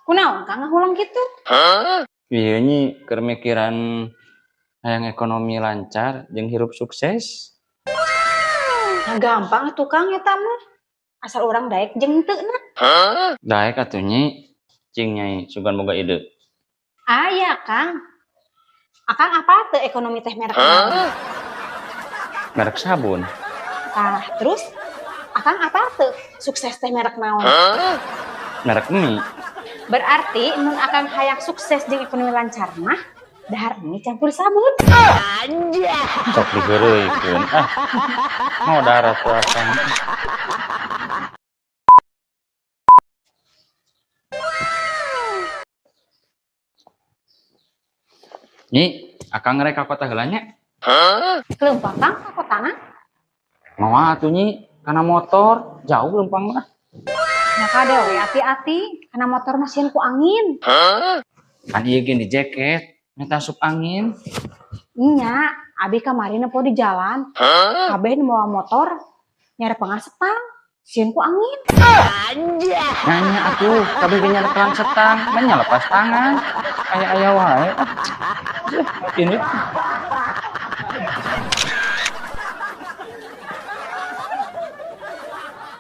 Kunaon, Kang, ngahuleng kitu? Iya, Nyi, keur mikiran hayang ekonomi lancar jeung hirup sukses. Nah, gampang atuh, Kang, eta mah. Asal urang daek jeung teu na. Daek atuh, Nyi. Cing, Nyai, sugan boga ide. Aya, Kang. Akang apa teu ekonomi teh merek naon? Merek sabun. Tah, terus Akang apa teu sukses teh merek naon? Merek mie. Berarti mun Akang hayang sukses jeung ekonomi lancar mah dahar mie campur sabun. Sok diheureuikeun. Ah. Mau darat tuh Akang. Nyi, Akang rek ka kota heula nya. Leumpang, Kang, ka kotana? Moal atuh, Nyi, kana motor jauh leumpang mah. Nah, kade we hati-hati, kana motor mah sieun ku angin. Kan ieu ge di jaket, minta asup angin. Nya, abi kamari nempo di jalan. Kabeh nu mawa motor nyarepengan setang, sieun ku angin. Nanya atuh, kabeh ge nyarepengan setang, mah nya lepas tangan. Aya-aya wae. Ah. Ini.